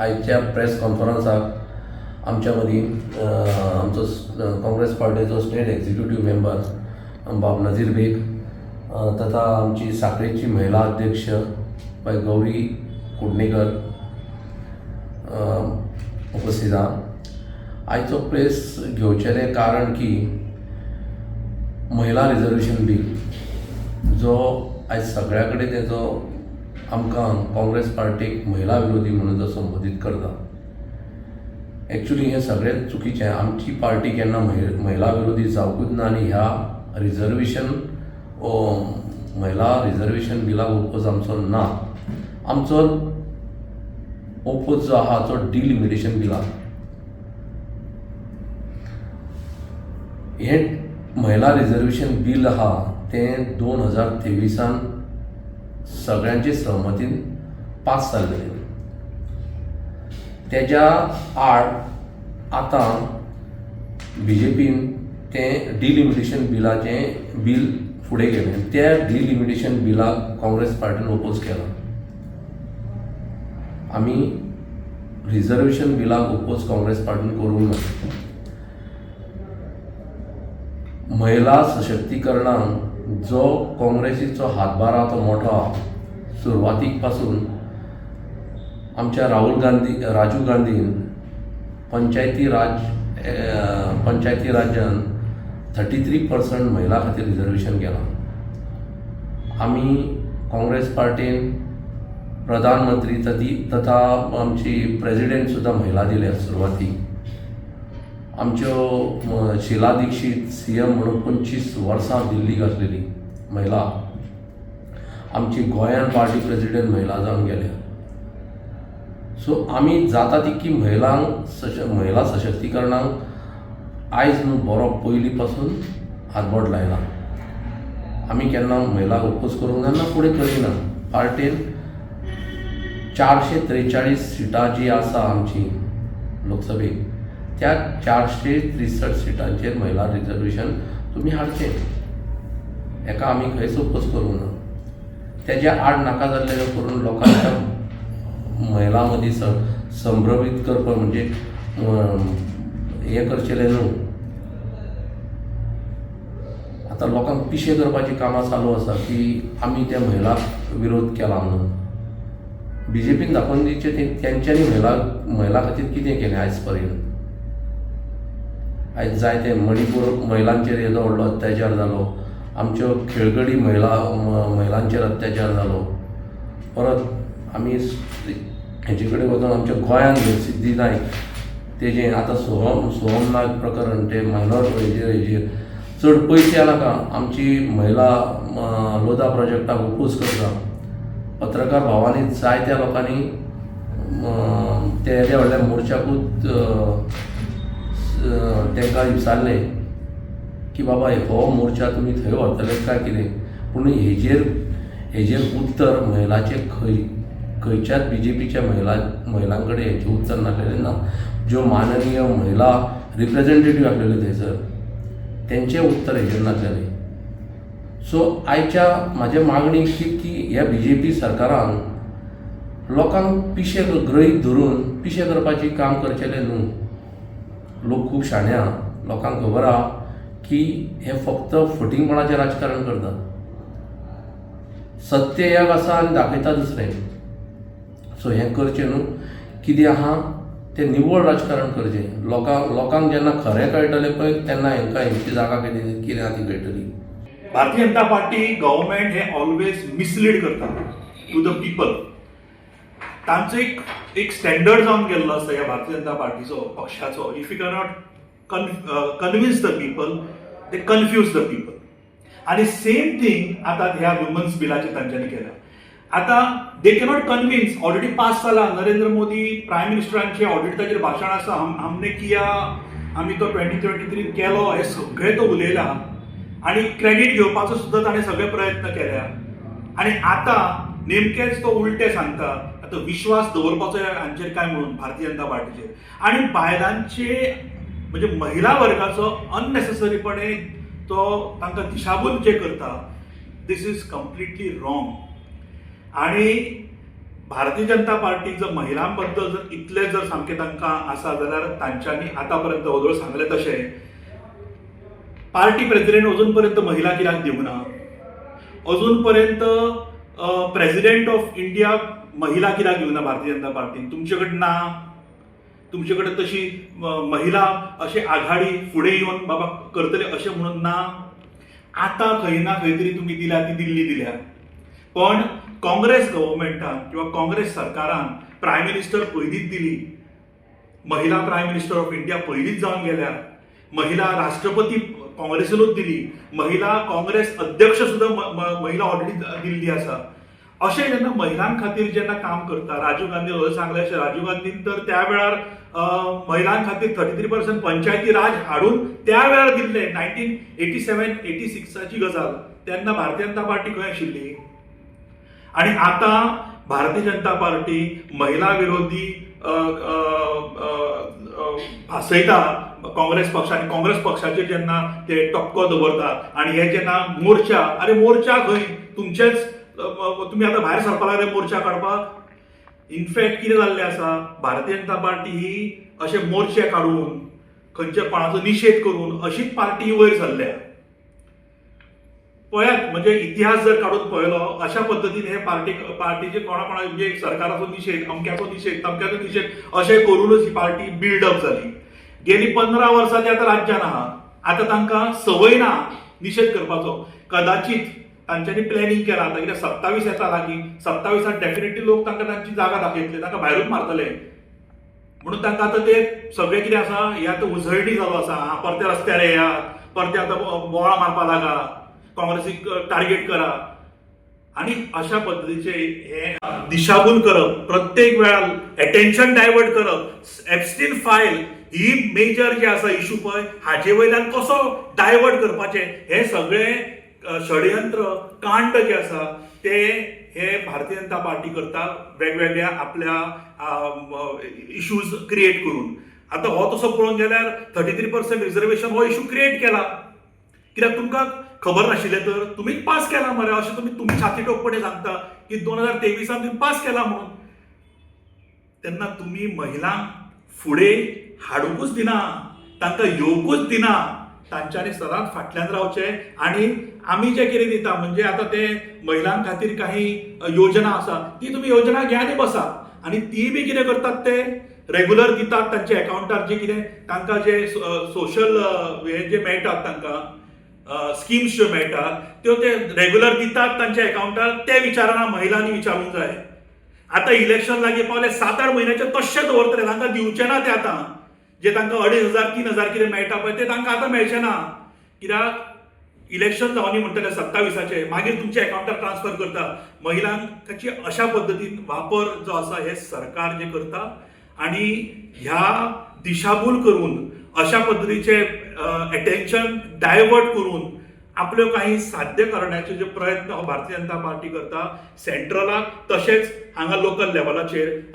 आयच्या प्रेस कॉन्फरन्साक आमच्या मदीं आमचो काँग्रेस पार्टीचो स्टेट एक्झिक्युटीव मेंबर बाब नझीर बेग तथा आमची साखळेची महिला अध्यक्ष बाय गौरी कुडणेकर उपस्थित आहा. आयचो प्रेस घेवचेलें कारण की महिला रिजर्वेशन बील जो आयज सगळ्या कडेन तेजो आमकां काँग्रेस पार्टीक महिला विरोधी म्हणून जो संबोधीत करता, एक्चुली हें सगळें चुकीचें. आमची पार्टी केन्ना महिला विरोधी जावकूच ना आनी ह्या रिजर्वेशन महिला रिजर्वेशन बिलाक ओपोज आमचो ना. आमचो ओपोज जो आहा तो डिलिमिटेशन बिलाक. हें महिला रिजर्वेशन बील आहा तें 2023 सगळ्यांचे सहमतीन पास जाल्लें. तेज्या आड आतां बीजेपीन तें डिलिमिटेशन बिलाचें बील फुडें गेलें. त्या डिलिमिटेशन बिलाक काँग्रेस पार्टीन ओपोज केला. आमी रिजर्वेशन बिलाक ओपोज काँग्रेस पार्टीन करूंक ना. महिला सशक्तीकरणाक जो काँग्रेसीचो हातभार आहा तो मोठो आहा. सुरवातीक पासून आमच्या राहुल गांधी, राजीव गांधीन पंचायती राज्यान 33% महिला खातीर रिजर्वेशन केलां. आमी काँग्रेस पार्टीन प्रधानमंत्री तथा आमची प्रेजिडेंट सुद्दां महिला दिल्या सुरवातीक. आमच्यो शिला दीक्षित सीएम म्हणून 25 वर्सां दिल्लीक आसलेली महिला. आमची गोंयान पार्टी प्रेजिडेंट महिला जावन गेल्या. सो आमी जाता तितकी महिलांक महिला सशक्तीकरणाक आयज न्हू, बरो पयलीं पासून हातबोट लायला. आमी केन्ना महिलांक ओपोज करूंक ना, ना फुडें करिना. पार्टेन 443 सिटां जी आसा आमची लोकसभेक, त्या 463 सिटांचेर महिला रिजर्वेशन तुमी हाडचें, हेका आमी खंयच ओपोज करूंक ना. तेज्या आड नाका जाल्लें करून लोकांच्या महिलां मदीं संभ्रमीत करप म्हणजे हें करचेलें न्हू. आतां लोकांक पिशें करपाचीं कामां चालू आसा की आमी त्या महिलाक विरोध केला म्हणून. बीजेपीन दाखोवन दिवचें तेंच्यांनी महिला खातीर कितें केलें आयज पर्यंत. आयज जायते मणिपूर महिलांचेर येदो व्हडलो अत्याचार जालो, आमच्यो खेळगडी महिलांचेर अत्याचार जालो. परत आमी हेजे कडेन वचून आमच्या गोंयांत सिद्धी नायक तेजें आतां सोहम नायक प्रकरण, ते मायनॉर हेजेर चड पयशे नाका. आमची महिला लोधा प्रोजेक्टाक ओपोज करता. पत्रकार भावांनी जायत्या लोकांनी ते येद्या व्हडल्या मोर्चाकूच तांकां विचारलें की बाबा हो मोर्चा तुमी थंय व्हरतले काय कितें, पूण हेजेर उत्तर महिलाचें खंयच्याच बीजेपीच्या महिलां कडेन हेचें उत्तर नासलेलें ना. ज्यो माननीय महिला रिप्रेजेंटेटीव आसलेल्यो थंयसर तेंचें उत्तर हेजेर नासलेलें. सो आयच्या म्हाजे मागणी की ह्या बीजेपी सरकारान लोकांक पिशे गृहीत धरून पिशे करपाचें काम करचेलें न्हू. लोक खूब शाणे आहा, लोकांक खबर आहा की हे फक्त फटींगपणाचें राजकारण करतात. सत्य एक आसा आनी दाखयता दुसरें. सो हें करचें न्हू, कितें आहा तें निवळ राजकारण करचें. लोकांक जेन्ना खरें कळटलें पळय तेन्ना हेंकां हेंची जागा कितें कितें आहा ती कळटली. भारतीय जनता पार्टी गव्हर्मेंट हे ऑलवेज मिसलीड करता टू the people. तांचो एक एक स्टँडर्ड जावन गेल्लो आसा ह्या भारतीय जनता पार्टीचो, पक्षाचो. If you cannot convince the people, they confuse the people. आनी सेम थींग आतां ह्या वुमन्स बिलाचेर तांच्यांनी केलां. आतां they cannot convince, already pass जाला. नरेंद्र मोदी प्रायम मिनिस्टरांचे ऑलरेडी ताचेर भाशण आसा. हम हमने किया, आमी तो 2023 केलो, हे सगळें तो उलयला आनी क्रेडीट घेवपाचो सुद्दां ताणें सगळे प्रयत्न केल्या. आनी आतां नेमकेच तो उलटे सांगता. आतां विश्वास दवरपाचो हांचेर काय म्हणून भारतीय जनता पार्टीचेर आनी बायलांचे म्हणजे महिला वर्गाचो अननेसेसरीपणे तो तांकां दिशाभूल जे करता, this is completely wrong. आणि भारतीय जनता पार्टी जर महिलां बद्दल जर इतलें जर सामकें तांकां आसा जाल्यार तांच्यांनी आतां पर्यंत वदोळ सांगलें तशें पार्टी प्रेजिडेंट अजून पर्यंत महिला कित्याक दिवंक ना? अजून पर्यंत प्रेजिडेंट ऑफ इंडिया महिला कित्याक दिवंक ना भारतीय जनता पार्टीन? तुमचे कडेन ना? तुमचे कडेन तशी महिला अशी आघाडी फुडें येवन बाबा करतले अशें म्हणून ना? आतां खंय ना खंय तरी तुमी दिल्या ती दिल्ली दिल्या, पण काँग्रेस गव्हर्मेंटान किंवा काँग्रेस सरकारान प्रायम मिनिस्टर पयलींच दिली, महिला प्रायम मिनिस्टर ऑफ इंडिया पयलींच जावन गेल्या, महिला राष्ट्रपती काँग्रेसीनूच दिली, महिला काँग्रेस अध्यक्ष सुद्दां महिला ऑलरेडी दिल्ली आसा. अशें जेन्ना महिलां खातीर जेन्ना काम करता, राजीव गांधी सांगलें अशें, राजीव गांधीन तर त्या वेळार महिलां खातीर 33% पंचायती राज हाडून त्या वेळार दिल्ले. 1987 86ची गजाल, तेन्ना भारतीय जनता पार्टी खंय आशिल्ली? आनी आतां भारतीय जनता पार्टी महिला विरोधी भासयता काँग्रेस पक्ष, आनी काँग्रेस पक्षाचेर जेन्ना ते टपको दवरता आनी हे जेन्ना मोर्चा, अरे मोर्चा खंय तुमचेच, तुमी आतां भायर सरपाक लागले मोर्चा काडपाक. इनफॅक्ट कितें जाल्लें आसा, भारतीय जनता पार्टी ही अशे मोर्चे काडून खंयच्या कोणाचो निशेध करून अशीच पार्टी वयर सरल्या. पळयात, म्हणजे इतिहास जर काडून पळयलो, अशा पद्दतीन हे पार्टीचे कोणा कोणा म्हणजे सरकाराचो निशेध, अमक्याचो निशेध, तमक्याचो निशेध अशें करूनच ही पार्टी बिल्डअप जाली. गेली 15 वर्सां ते आतां राज्यान आहा. आतां तांकां संवय ना निशेध करपाचो. कदाचित तांच्यांनी प्लॅनिंग केलां आतां, कित्याक 27 येता लागीं, 27 डेफिनेटली लोक तांकां तांची जागा दाखयतले, तांकां भायरूच मारतले. म्हणून तांकां आतां ते सगळें कितें आसा हे आतां उजळणी चालू आसा. परते रस्त्यार येयात, परते आतां बोवाळ मारपा लागा, काँग्रेसीक टार्गेट करा. आनी अशा पद्दतीचे हे दिशाभूल करप, प्रत्येक वेळार एटेन्शन डायवर्ट करप, एप्स्टीन फायल ही मेजर जे आसा इशू पळय, हाजे वयल्यान कसो डायवर्ट करपाचें, हे सगळें षडयंत्र कांड जे आसा ते हे भारतीय जनता पार्टी करता वेगवेगळ्या आपल्या इश्यूज क्रिएट करून. आतां हो तसो पळोवंक गेल्यार 33% रिजर्वेशन हो इशू क्रिएट केला कित्याक? तुमकां खबर नाशिल्लें तर तुमीच पास केला मरे, अशें तुमी तुमी छाती ठोकपणे सांगता की 2023 तुमी पास केला म्हणून. तेन्ना तुमी महिलांक फुडें हाडुंकूच दिना, तांकां येवंकूच दिना, तांच्यांनी सदांच फाटल्यान रावचें. आनी आमी जें कितें दिता, म्हणजे आतां ते महिलां खातीर काही योजना आसा, ती तुमी योजना घे आनी बसा. आनी ती बी कितें करतात, ते रेगुलर दितात तांच्या एकावंटार, जे कितें तांकां जे सोशल हे जे मेळटात, तांकां स्किम्स ज्यो मेळटात त्यो ते रेगुलर दितात तांच्या एकावंटार. ते विचारना, महिलांनी विचारूंक जाय. आतां इलेक्शन लागीं पावले, 7-8 म्हयन्याचे तशें दवरतले, तांकां दिवचे ना ते. आतां जे तांकां 2500 3000 कितें मेळटा पळय, ते तांकां आतां मेळचें ना, कित्याक इलेक्शन जावनी म्हणटले 27चें, मागीर तुमच्या एकावंटार ट्रान्सफर करता. महिलांची अशा पद्दतीन वापर जो आसा हे सरकार जे करता आनी ह्या दिशाभूल करून अशा पद्दतीचे एटेन्शन डायवर्ट करून आपल्यो काही साध्य करण्याचे जे प्रयत्न हो भारतीय जनता पार्टी करता सेंट्रलाक तशेंच हांगा लोकल लेवलाचेर.